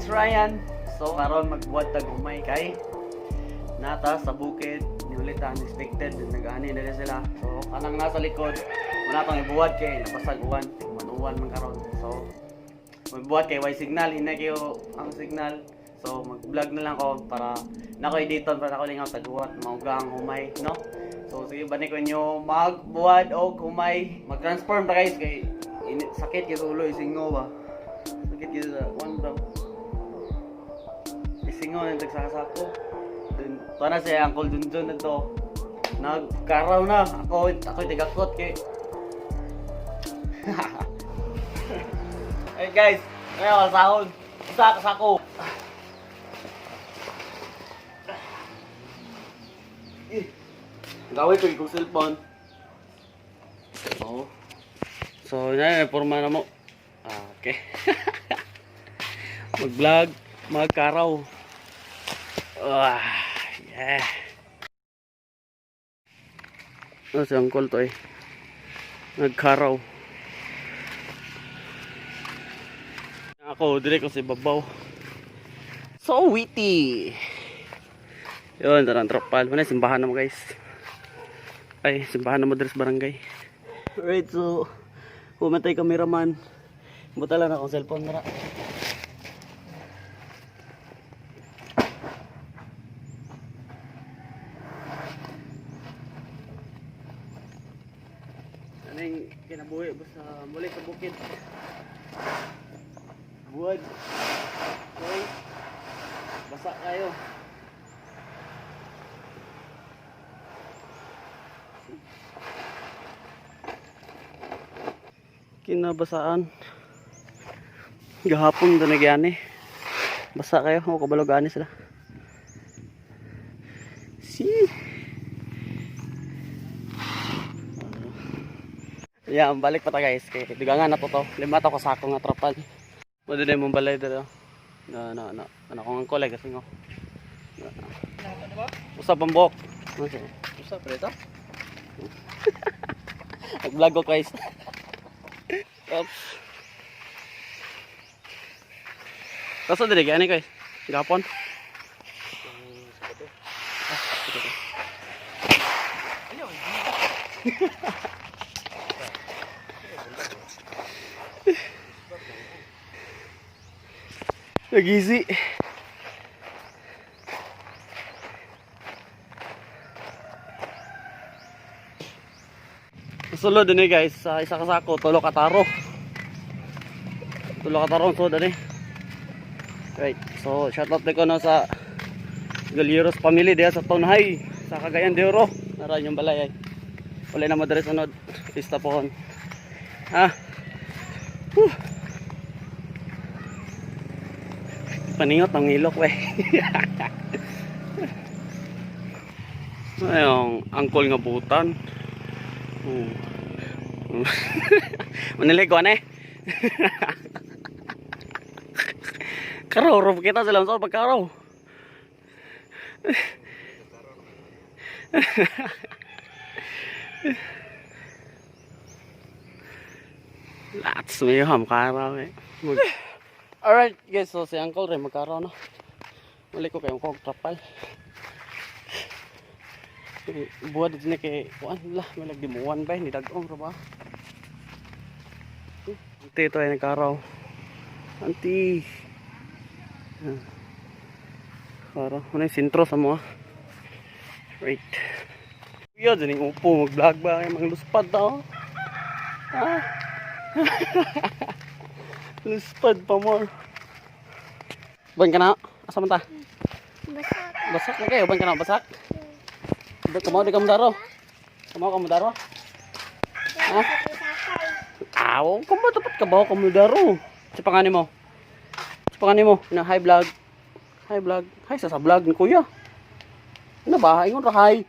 It's Ryan. So karon magbuhat tag humay kay nata sa bukid ni ulit unexpected nag-ani na sila. So kanang nasa likod wala pang ibuhat kay nabasag uwan, uwan man karon. So magbuhat kay way signal, hinay kayo ang signal. So mag-vlog na lang ko para nako editon para nako lingaw taguhat mauga ang humay, no? So sige, balik ko inyo magbuhat og humay. Mag-transform ta, guys, kay init, sakit kay sa ulo, isingo ba. Sakit kay sa one bro. Isingo nang tagsasako. Dun to na si Uncle Junjun na to. Nagkaraw na ako, ako tigakot kay. Hey guys, ngayon sahod. Usa ka sako. Eh, gawin ko yung cellphone. Oo. So, yan, porma na mo. Ah, okay. Mag-vlog, magkaraw. Ah, yeah. Oh, si Uncle to eh. Nagkaraw. Ako, dire ko si babaw. So witty. Yun, tarang tropal. Wala, simbahan na mo, guys. Ay, simbahan na mo diri sa barangay. Alright, so, pumatay cameraman. Buta lang akong cellphone na. Ano yung kinabuhi basta muli sa bukid. Buwad. Okay. Basa kayo. Kinabasaan. Gahapon doon nagyani. Basa kayo. O kabalo gani sila. See. Yeah, balik pa ta, guys. Kay dugangan na to to. Lima to kasako nga tropal. Mo din mong balay dito. Na na na. Ano kong angkol ay kasi ngo. Usap ang buhok. Ano siya? Usa pa ito? Nag-vlog ko, guys. Oops. Kaso dili gani, guys. Gapon. Ah, ito to. Nag-easy. Sulod din eh, guys, sa isa ka sako, tulo ka taro. Tulo ka taro ang sulod eh. Right. So shout out ko no sa Galieros family diha sa Tonhay sa Cagayan de Oro. Nara yung balay ay. Wala na madere sunod. Pista pohon. Ha. Whew. Paningot ang ilok we. Ayong angkol nga butan. Oh. Manilay ko ane. Karaw ro kita sila sa pagkaraw. Lats may ham karaw eh. Alright guys, so si Uncle rin magkaraw na. Mali ko kayo kog trapal. Buhat din kay kuan lah, may lagdimuan ba ni dagong ra ba? Auntie ito ay nagkaraw. Auntie. Para ano yung sentro sa mga. Right. Kuya, dyan yung upo, mag-vlog ba? Ay, mga luspad daw. Ah. Luspad pa more. Ban ka na? Asa man ta? Basak. Basak na kayo. Ban ka na? Basak? Kamaw di ka mo daro? Kamaw ka mo daro? Ha? Aw, kamo dapat ka ba ka mo daro? Sa pangani mo. Sa pangani mo. Na hi vlog. Hi vlog. Hi sa vlog ni kuya. Ano ba? Ingon ra hi.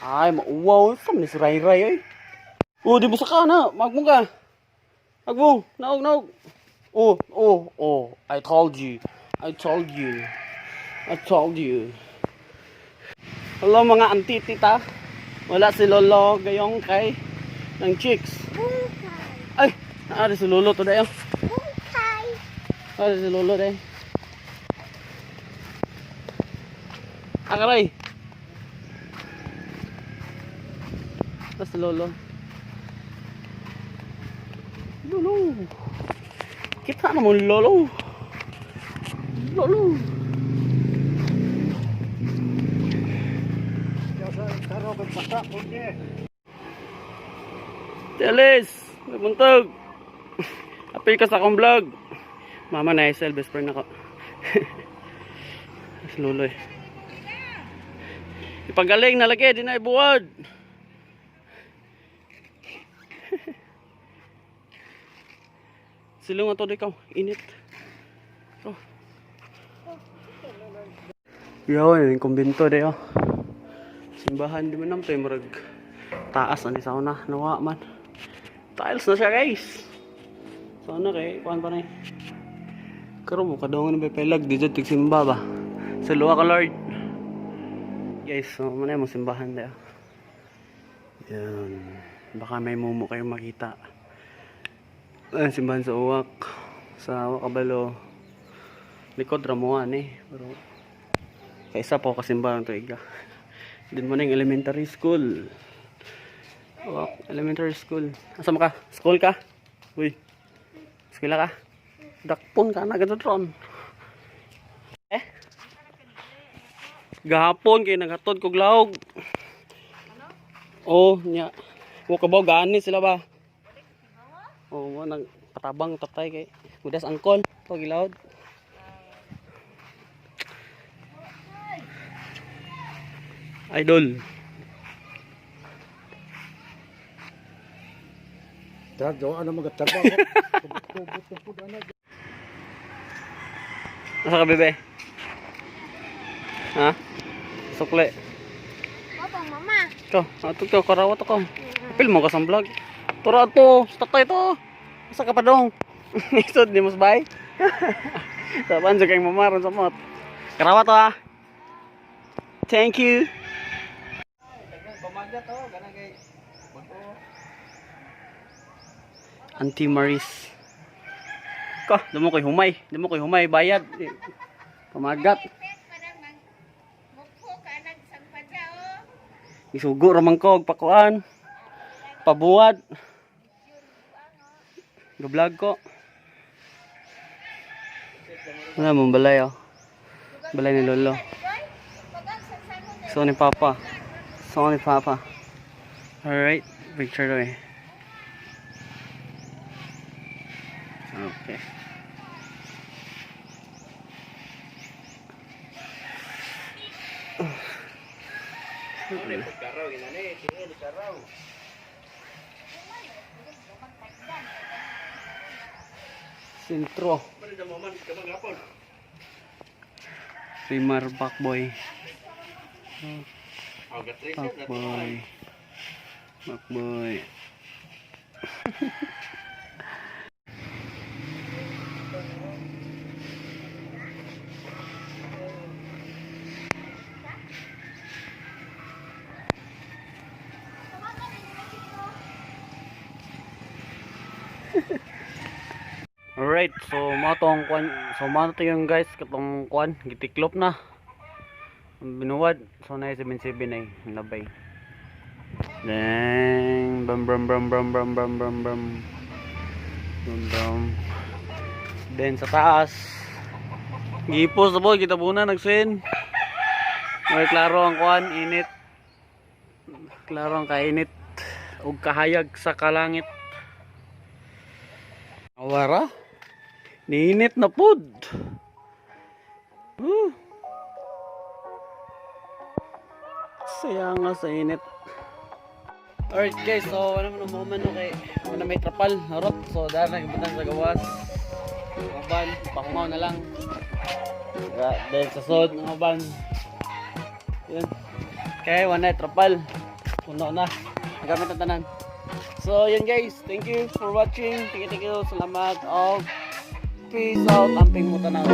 Ay, mauwaw. Sa man si Ray Ray ay. Oh, di mo saka na. Magbong ka. Magbong. Naog, naog. Oh. I told you. I told you. I told you. Hello mga auntie, tita. Wala si Lolo gayong kay ng chicks. Bungkay. Ay, naari si Lolo today. Oh. Bungkay. Naari si Lolo day. Akaray. Tapos lolo. Lolo. Kita naman lolo. Lolo. Teles, nabuntog. Apil ka sa akong vlog. Mama na SL, best friend ako. Mas lolo eh. Ipagaling na lagi, di na ibuwad. Silong ato di ka, init. Oh. Yo, yung kumbinto di oh. Simbahan di man naman tayo murag taas ani sa una, nawa man. Tiles na siya, guys. Sana kay kuan pa na eh. Karon mo kadungan na pelag di jud tigsimba ba. Sa luwa ka Lord. Guys, so muna mo simbahan da. Yan. Baka may mumo kayong makita. Ay, simbahan sa Uwak. Sa Wakabalo. Likod ramuan eh. Pero kaisa po kasimbahan to iga. Din mo na yung elementary school. Uwak, elementary school. Asa mo ka? School ka? Uy. Eskwela ka? Dakpon ka na ganun ron. Eh? Gahapon kay naghatod kog laog. Oh, nya. Wa ka ba gani sila ba? Oh, mo nang patabang tatay kay mudas angkol to gilawod. Idol. Nasa ka, bebe? Ha? Sukle. Papa, mama. Ito, ato to, karawat ako. Apil mo ka sa vlog. Tara to, sa tatay to. Asa ka pa dong? Isod ni mas bay. Sa panjo kay mamaron sa mot. Karawat to ha. Thank you. Auntie Maris. Ko, damo koy humay, damo koy humay bayad. Eh, pamagat. Mukho ka nagsampadya oh. Isugo ra man ko og pakuan. Pabuwad. Ga-vlog ko. Wala mong balay oh. Balay ni Lolo. So ni Papa. So ni Papa. Alright, picture daw eh. Okay. Sentro. Rimar Bakboy. Bakboy. Bakboy. Alright, so mao to ang kwan. So mao to yung guys katong kwan, gitiklop na. Ang binuwad. So na 77 na eh, ang labay. Then bam bam bam bam bam bam bam bam. Bam bam. Then sa taas. Gipos na po, gitabunan nagsin. May klaro ang kwan, init. Klaro ang kainit ug kahayag sa kalangit. Awara? Niinit na pod. Huh. Saya nga sa init. Alright guys, so ano man ang moment okay. Ano may trapal, harot. So dahil nagbutan sa gawas. Maban, pakumaw na lang. Dahil sa sod, maban. Yun. Okay, one night trapal. Puno na. Nagamit ang tanan. So yun guys, thank you for watching. Thank you, thank you. Salamat. All. Peace out. Amping mo tanaw.